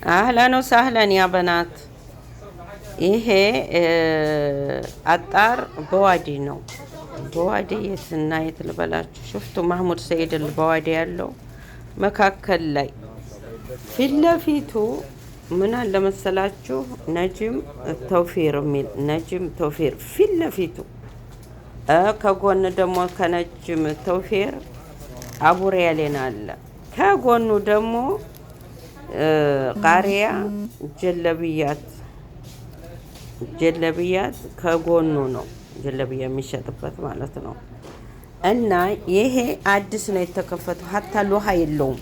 أهلا وسهلا يا بنات። ይሄ عطار በዋዲ ነው። በዋዲ የትና የት ልበላችሁ? شفتوا ማህሙድ ሰይድ በዋዲ ያለው መካከል ላይ ፊት ለፊቱ ምን አለ መሰላችሁ? ነጅም ተውፊር የሚል፣ ነጅም ተውፊር ፊት ለፊቱ፣ ከጎን ደግሞ ከነጅም ተውፊር አቡሪያሌን አለ። ከጎኑ ደግሞ ቃሪያ ጀለብያት፣ ጀለብያት ከጎኑ ነው፣ ጀለብያ የሚሸጥበት ማለት ነው። እና ይሄ አዲስ ነው የተከፈተው። حتى لوحة የለውም።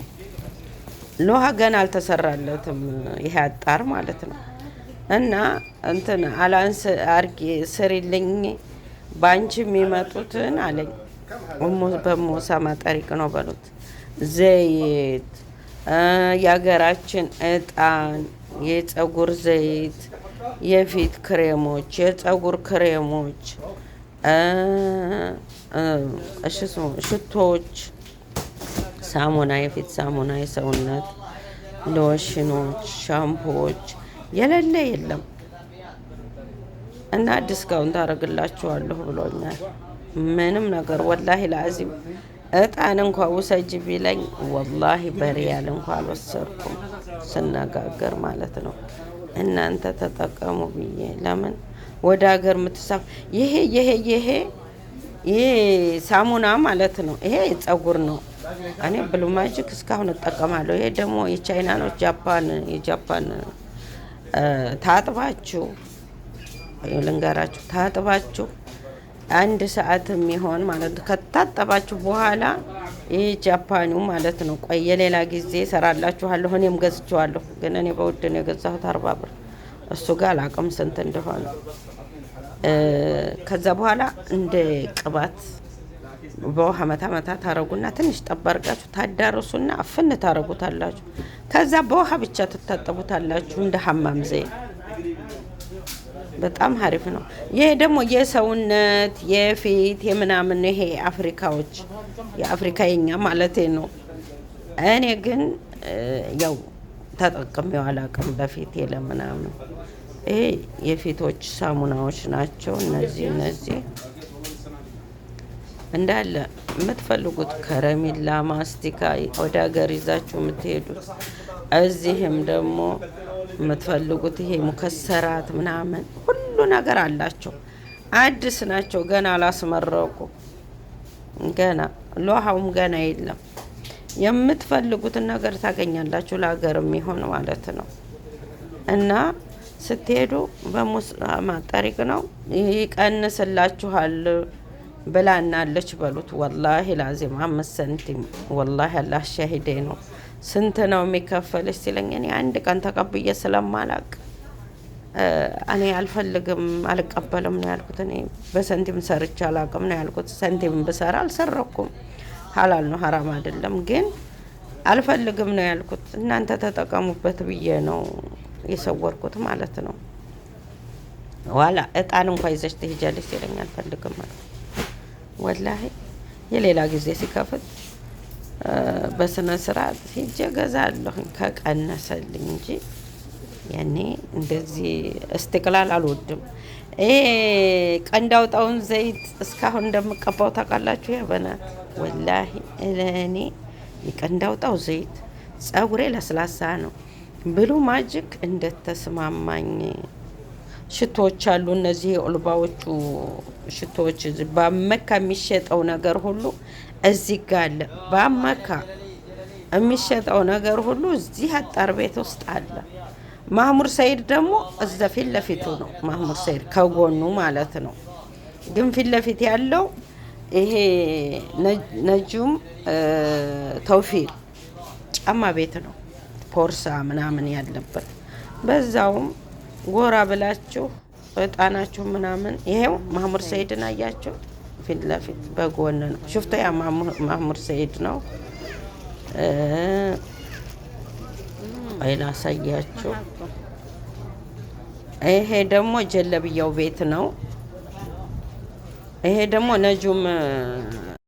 لوحة ገና አልተሰራለትም። ይሄ عطار ማለት ነው። እና እንትን إعلان አርጌ ስሪልኝ በአንቺ የሚመጡትን አለኝ። በሞሳማ طريق ነው በሉት። ዘይት፣ የሀገራችን እጣን፣ የጸጉር ዘይት፣ የፊት ክሬሞች፣ የጸጉር ክሬሞች፣ ሽቶዎች፣ ሳሙና፣ የፊት ሳሙና፣ የሰውነት ሎሽኖች፣ ሻምፖዎች የሌለ የለም። እና discount አደርግላችኋለሁ ብሎኛል። ምንም ነገር والله العظيم እጣን እንኳ ውሰጅ ቢለኝ والله በሪያል እንኳ አልወሰድኩም። ስነጋገር ማለት ነው። እናንተ ተጠቀሙ ብዬ። ለምን ወደ ሀገር የምትሳፍ ይሄ ሳሙና ማለት ነው። ይሄ ጸጉር ነው። እኔ Blue Magic እስካሁን እጠቀማለሁ። ይሄ ደግሞ የቻይና ነው፣ ጃፓን የጃፓን። ታጥባችሁ፣ ልንገራችሁ፣ ታጥባችሁ አንድ ሰዓት የሚሆን ማለት ነው። ከታጠባችሁ በኋላ ይህ ጃፓኑ ማለት ነው። ቆይ የሌላ ጊዜ እሰራላችኋለሁ። እኔም ገዝቼዋለሁ፣ ግን እኔ በውድ ነው የገዛሁት፣ 40 ብር። እሱ ጋር አላቅም ስንት እንደሆነ። ከዛ በኋላ እንደ ቅባት በውሃ መታ መታ ታረጉና ትንሽ ጠብ አድርጋችሁ ታዳርሱና አፍን ታረጉታላችሁ። ከዛ በውሃ ብቻ ትታጠቡታላችሁ እንደ حمام زيت። በጣም ሀሪፍ ነው። ይሄ ደግሞ የሰውነት፣ የፊት፣ የምናምን፣ ይሄ አፍሪካዎች የአፍሪካ የኛ ማለት ነው። እኔ ግን ያው ተጠቅሜው አላውቅም ለፊቴ ለምናምን። ይሄ የፊቶች ሳሙናዎች ናቸው። እነዚህ እንዳለ የምትፈልጉት ከረሜላ፣ ማስቲካ ወደ ሀገር ይዛችሁ የምትሄዱት፣ እዚህም ደግሞ የምትፈልጉት ይሄ مكسرات ምናምን ሁሉ ነገር አላቸው። አዲስ ናቸው፣ ገና አላስመረቁ። ገና لوحة ውም ገና የለም። የምትፈልጉትን ነገር ታገኛላችሁ፣ ለሀገር የሚሆን ማለት ነው። እና ስትሄዱ በሙስማ طريق ነው፣ ይቀንስላችኋል ብላናለች በሉት። والله العظيم 5 ሰንቲም والله አላህ ሻሂዴ ነው። ስንት ነው የሚከፈልሽ ሲለኝ እኔ አንድ ቀን ተቀብዬ ስለማላቅ እኔ አልፈልግም፣ አልቀበልም ነው ያልኩት። እኔ በሰንቲም ሰርቼ አላቅም ነው ያልኩት። ሰንቲም ብሰራ አልሰረኩም፣ ሀላል ነው፣ ሀራም አይደለም። ግን አልፈልግም ነው ያልኩት። እናንተ ተጠቀሙበት ብዬ ነው የሰወርኩት ማለት ነው። ዋላ እጣን እንኳ ይዘሽ ትሄጃለሽ ሲለኝ አልፈልግም ማለት والله የሌላ ጊዜ ሲከፍት በስነ ስርዓት ሂጄ እገዛለሁኝ ከቀነሰልኝ እንጂ ያኔ እንደዚህ استغلال አልወድም። ይሄ ቀንድ አውጣውን ዘይት እስካሁን እንደምቀባው ታውቃላችሁ? يا بنات والله እኔ የቀንድ አውጣው ዘይት ጸጉሬ ለስላሳ ነው። Blue Magic እንደተስማማኝ ሽቶዎች አሉ። እነዚህ علبة ዎቹ ሽቶዎች በመካ የሚሸጠው ነገር ሁሉ እዚህ ጋ አለ። በመካ የሚሸጠው ነገር ሁሉ እዚህ عطار ቤት ውስጥ አለ። ማህሙድ ሰይድ ደግሞ እዛ ፊት ለፊቱ ነው። ማህሙድ ሰይድ ከጎኑ ማለት ነው። ግን ፊት ለፊት ያለው ይሄ ነጁም ተውፊር ጫማ ቤት ነው። ፖርሳ ምናምን ያለበት፣ በዛውም ጎራ ብላችሁ እጣናችሁ ምናምን። ይሄው ማህሙድ ሰይድን አያችሁ፣ ፊት ለፊት በጎን ነው። شفتوا ያ ማህሙድ ሰይድ ነው። ቆይ ላሳያችሁ። ይሄ ደግሞ ጀለብያው ቤት ነው። ይሄ ደግሞ ነጁም